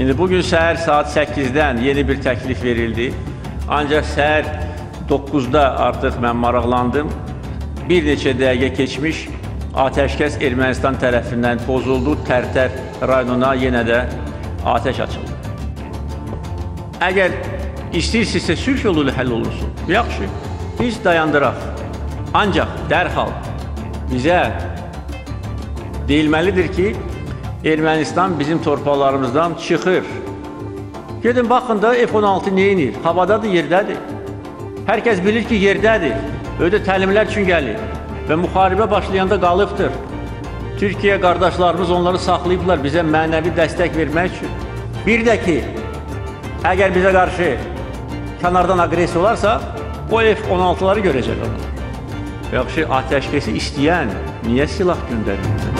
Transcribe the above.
İndi bugün səhər saat 8-dən yeni bir təklif verildi. Ancaq səhər 9-da artıq mən maraqlandım. Bir neçə dəqiqə keçmiş atəşkəs Ermənistan tərəfindən pozuldu. Tərtər rayonuna yenə də atəş açıldı. Əgər istəyirsinizsə sülh yolu ilə həll olunsun, yaxşı, biz dayandıraq. Ancaq dərhal bizə deyilməlidir ki, Ermənistan bizim torpaqlarımızdan çıxır. Gedin, baxın da F-16 nə edir? Havadadır, yerdədir. Hər kəs bilir ki, yerdədir. Ödə təlimlər üçün gəlir və müharibə başlayanda qalıbdır. Türkiyə qardaşlarımız onları saxlayıblar bizə mənəvi dəstək vermək üçün. Bir də ki, əgər bizə qarşı kənardan aqressiya olarsa, o F-16'ları görəcək onlar. Yaxşı, atəşkəsi istəyən niyə silah göndərir?